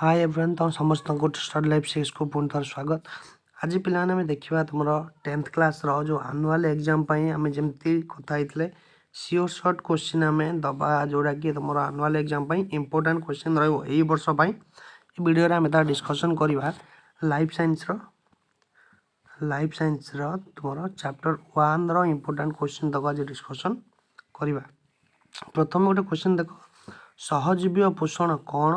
ହାଏ everyone, ତୁମ ସମସ୍ତଙ୍କୁ study life ସିକ୍ସକୁ ପୁଣି ଥରେ ସ୍ୱାଗତ। ଆଜି ପିଲାମାନେ, ଆମେ ଦେଖିବା ତୁମର 10th କ୍ଲାସ୍ର ଯେଉଁ ଆନୁଆଲ୍ ଏକ୍ଜାମ୍ ପାଇଁ ଆମେ ଯେମିତି କଥା ହେଇଥିଲେ, ସିଓର ସର୍ଟ କୋଶ୍ଚିନ୍ ଆମେ ଦେବା, ଯେଉଁଟାକି ତୁମର ଆନୁଆଲ୍ ଏକ୍ଜାମ୍ ପାଇଁ ଇମ୍ପୋର୍ଟାଣ୍ଟ କୋଶ୍ଚିନ୍ ରହିବ ଏଇ ବର୍ଷ ପାଇଁ। ଏ ଭିଡ଼ିଓରେ ଆମେ ତାହା ଡିସ୍କସନ୍ କରିବା। ଲାଇଫ୍ ସାଇନ୍ସର ତୁମର ଚାପ୍ଟର 1ର ଇମ୍ପୋର୍ଟାଣ୍ଟ କୋଶ୍ଚିନ୍ ତକ ଆଜି ଡିସ୍କସନ୍ କରିବା। ପ୍ରଥମେ ଗୋଟେ କୋଶ୍ଚିନ୍ ଦେଖ, ସହଜୀବୀୟ ପୋଷଣ କ'ଣ?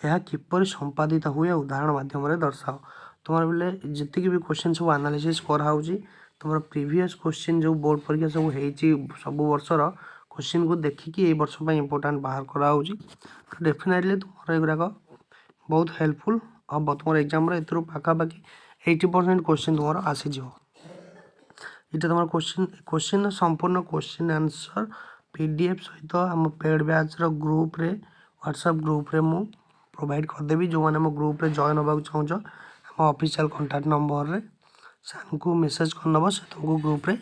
ଏହା କିପରି ସମ୍ପାଦିତ ହୁଏ? ଉଦାହରଣ ମାଧ୍ୟମରେ ଦର୍ଶାଅ। ତୁମର ବୋଲେ ଯେତିକି ବି କୋଶ୍ଚିନ୍ ସବୁ ଆନାଲିସିସ୍ କରାହେଉଛି, ତୁମର ପ୍ରିଭିୟସ୍ କୋଶ୍ଚିନ୍ ଯେଉଁ ବୋର୍ଡ଼ ପରୀକ୍ଷା ସବୁ ହେଇଛି, ସବୁ ବର୍ଷର କୋଶ୍ଚିନ୍କୁ ଦେଖିକି ଏଇ ବର୍ଷ ପାଇଁ ଇମ୍ପୋର୍ଟାଣ୍ଟ ବାହାର କରାହେଉଛି। ତ ଡେଫିନେଟଲି ତୁମର ଏଗୁଡ଼ାକ ବହୁତ ହେଲ୍ପଫୁଲ୍ ହେବ। ତୁମର ଏକ୍ଜାମ୍ରେ ଏଥିରୁ ପାଖାପାଖି 80% କୋଶ୍ଚିନ୍ ତୁମର ଆସିଯିବ। ଏଇଟା ତୁମର କୋଶ୍ଚିନ୍ର ସମ୍ପୂର୍ଣ୍ଣ କୋଶ୍ଚିନ୍ ଆନ୍ସର୍ PDF ସହିତ ଆମ ପେଡ଼୍ ବ୍ୟାଚ୍ର ଗ୍ରୁପ୍ରେ, ହ୍ୱାଟ୍ସଆପ୍ ଗ୍ରୁପ୍ରେ ମୁଁ ପ୍ରୋଭାଇଡ଼ କରିଦେବି। ଯେଉଁମାନେ ମୋ ଗ୍ରୁପ୍ରେ ଜଏନ୍ ହେବାକୁ ଚାହୁଁଛ, ଆମ ଅଫିସିଆଲ୍ କଣ୍ଟାକ୍ଟ ନମ୍ବରରେ ସାର୍ଙ୍କୁ ମେସେଜ୍ କରିନେବ, ସେ ତୁମକୁ ଗ୍ରୁପ୍ରେ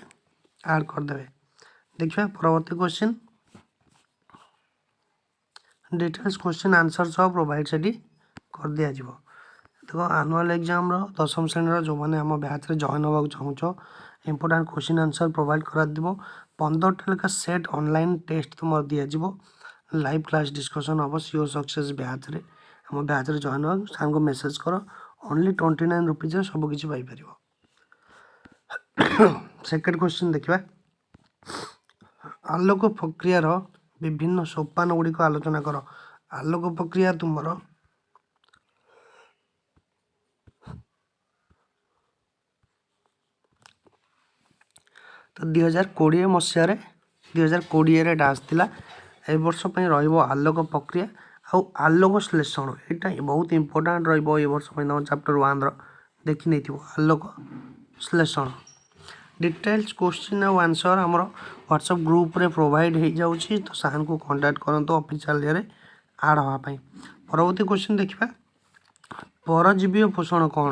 ଆଡ଼୍ କରିଦେବେ। ଦେଖିବା ପରବର୍ତ୍ତୀ କୋଶ୍ଚିନ୍। ଡିଟେଲ୍ସ କୋଶ୍ଚିନ୍ ଆନ୍ସର୍ ସହ ପ୍ରୋଭାଇଡ଼ ସେଠି କରିଦିଆଯିବ। ଦେଖ, ଆନୁଆଲ୍ ଏକ୍ଜାମ୍ର ଦଶମ ଶ୍ରେଣୀର ଯେଉଁମାନେ ଆମ ବ୍ୟାଚ୍ରେ ଜଏନ୍ ହେବାକୁ ଚାହୁଁଛ, ଇମ୍ପୋର୍ଟାଣ୍ଟ କୋଶ୍ଚିନ୍ ଆନ୍ସର୍ ପ୍ରୋଭାଇଡ଼ କରାଯିବ। 15ଟା ଲେଖା ସେଟ୍ ଅନଲାଇନ୍ ଟେଷ୍ଟ ତୁମର ଦିଆଯିବ। ଲାଇଭ୍ କ୍ଲାସ୍ ଡିସ୍କସନ୍ ହେବ। ସିଓର ସକ୍ସେସ୍ ବ୍ୟାଚ୍ରେ, ଆମ ବ୍ୟାଚ୍ରେ ଜଏନ୍ ହେବାକୁ ସାର୍ଙ୍କୁ ମେସେଜ୍ କର। ଓନ୍ଲି 29 ରୁପିଜ୍ରେ ସବୁକିଛି ପାଇପାରିବ। ସେକେଣ୍ଡ କ୍ୱେଶ୍ଚିନ୍ ଦେଖିବା। ଆଲୋକ ପ୍ରକ୍ରିୟାର ବିଭିନ୍ନ ସୋପାନ ଗୁଡ଼ିକ ଆଲୋଚନା କର। ଆଲୋକ ପ୍ରକ୍ରିୟା ତୁମର ତ 2020 ମସିହାରେ, 2020ରେ ଏଇଟା ଆସିଥିଲା। ଏ ବର୍ଷ ପାଇଁ ରହିବ ଆଲୋକ ପ୍ରକ୍ରିୟା ଆଉ ଆଲୋକ ଶ୍ଳେଷଣ। ଏଇଟା ବହୁତ ଇମ୍ପୋର୍ଟାଣ୍ଟ ରହିବ ଏ ବର୍ଷ ପାଇଁ ତୁମ ଚାପ୍ଟର 1ର। ଦେଖି ନେଇଥିବ ଆଲୋକ ଶ୍ଳେଷଣ। ଡିଟେଲ୍ସ କୋଶ୍ଚିନ୍ ଆଉ ଆନ୍ସର୍ ଆମର ହ୍ୱାଟ୍ସଆପ୍ ଗ୍ରୁପ୍ରେ ପ୍ରୋଭାଇଡ଼ ହେଇଯାଉଛି, ତ ସାର୍ଙ୍କୁ କଣ୍ଟାକ୍ଟ କରନ୍ତୁ ଅଫିସିଆଲ୍ ଇଏରେ ଆଡ଼୍ ହେବା ପାଇଁ। ପରବର୍ତ୍ତୀ କୋଶ୍ଚିନ୍ ଦେଖିବା। ପରଜୀବୀୟ ପୋଷଣ କ'ଣ?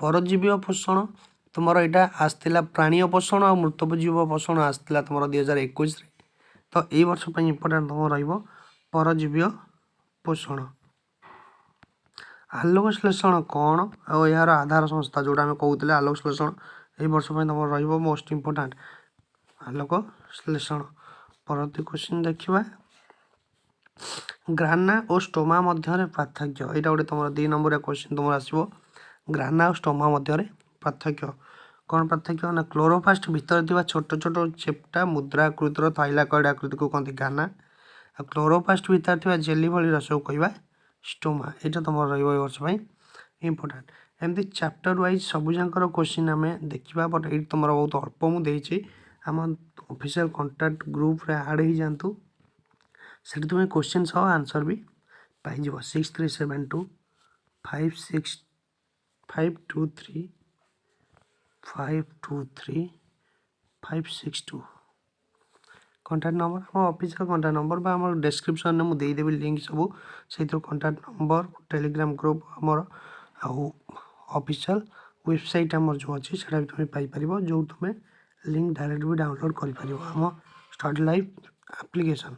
ପରଜୀବୀୟ ପୋଷଣ ତୁମର ଏଇଟା ଆସିଥିଲା। ପ୍ରାଣୀୟ ପୋଷଣ ଆଉ ମୃତୋପଜୀବ ପୋଷଣ ଆସିଥିଲା ତୁମର 2021ରେ। ତ ଏଇ ବର୍ଷ ପାଇଁ ଇମ୍ପୋର୍ଟାଣ୍ଟ ତୁମର ରହିବ ପରଜୀବୀୟ ପୋଷଣ। ଆଲୋକ ଶ୍ଳେଷଣ କ'ଣ ଆଉ ଏହାର ଆଧାର ସଂସ୍ଥା, ଯେଉଁଟା ଆମେ କହୁଥିଲେ ଆଲୋକ ଶ୍ଳେଷଣ, ଏଇ ବର୍ଷ ପାଇଁ ତୁମର ରହିବ ମୋଷ୍ଟ ଇମ୍ପୋର୍ଟାଣ୍ଟ ଆଲୋକ ଶ୍ଳେଷଣ। ପରବର୍ତ୍ତୀ କ୍ୱେଶ୍ଚିନ୍ ଦେଖିବା। ଗ୍ରାନା ଓ ଷ୍ଟୋମା ମଧ୍ୟରେ ପାର୍ଥକ୍ୟ। ଏଇଟା ଗୋଟେ ତୁମର 2 ନମ୍ବରିଆ କ୍ୱେଶ୍ଚିନ୍ ତୁମର ଆସିବ। ଗ୍ରାନା ଓ ଷ୍ଟୋମା ମଧ୍ୟରେ ପାର୍ଥକ୍ୟ କ'ଣ? ପାର୍ଥକ୍ୟ ନା କ୍ଲୋରୋପ୍ଲାଷ୍ଟ ଭିତରେ ଥିବା ଛୋଟ ଛୋଟ ଚେପ୍ଟା ମୁଦ୍ରା ଆକୃତିର ଥାଇଲାକଏଡ୍ ଆକୃତିକୁ କହନ୍ତି ଗ୍ରାନା, ଆଉ କ୍ଲୋରୋପ୍ଲାଷ୍ଟ ଭିତରେ ଥିବା ଜେଲି ଭଳି ରସକୁ କହିବା ଷ୍ଟୋମା। ଏଇଟା ତୁମର ରହିବ ଏ ବର୍ଷ ପାଇଁ ଇମ୍ପୋର୍ଟାଣ୍ଟ। ଏମିତି ଚାପ୍ଟର ୱାଇଜ୍ ସବୁଯାକର କ୍ୱେଶ୍ଚିନ୍ ଆମେ ଦେଖିବା, ବଟ୍ ଏଇଠି ତୁମର ବହୁତ ଅଳ୍ପ ମୁଁ ଦେଇଛି। ଆମ ଅଫିସିଆଲ୍ କଣ୍ଟାକ୍ଟ ଗ୍ରୁପ୍ରେ ଆଡ଼୍ ହେଇଯାଆନ୍ତୁ, ସେଠି ତୁମେ କ୍ୱେଶ୍ଚିନ୍ ସହ ଆନ୍ସର୍ ବି ପାଇଯିବ। 6372 56 523 523 562 contact number, ଆମ ଅଫିସିଆଲ୍ କଣ୍ଟାକ୍ଟ ନମ୍ବର ବା ଆମର ଡେସ୍କ୍ରିପସନ୍ରେ ମୁଁ ଦେଇଦେବି ଲିଙ୍କ୍ ସବୁ। ସେଇଥିରୁ କଣ୍ଟାକ୍ଟ ନମ୍ବର, ଟେଲିଗ୍ରାମ ଗ୍ରୁପ୍ ଆମର ଆଉ ଅଫିସିଆଲ୍ ୱେବସାଇଟ୍ ଆମର ଯେଉଁ ଅଛି, ସେଇଟା ବି ତୁମେ ପାଇପାରିବ, ଯେଉଁ ତୁମେ ଲିଙ୍କ୍ ଡାଇରେକ୍ଟ ବି ଡାଉନଲୋଡ଼୍ କରିପାରିବ ଆମ study life application.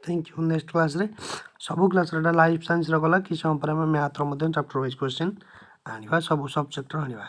Thank you. Next କ୍ଲାସ୍ରେ ସବୁ କ୍ଲାସ୍ରେ, ଏଇଟା ଲାଇଫ୍ ସାଇନ୍ସର ଗଲା, କିଛି ସମୟ ପରେ ଆମେ ମ୍ୟାଥ୍ର ମଧ୍ୟ ଚାପ୍ଟର ୱାଇଜ୍ କ୍ୱେଶ୍ଚିନ୍ ଆଣିବା, ସବୁ ସବଜେକ୍ଟର ଆଣିବା।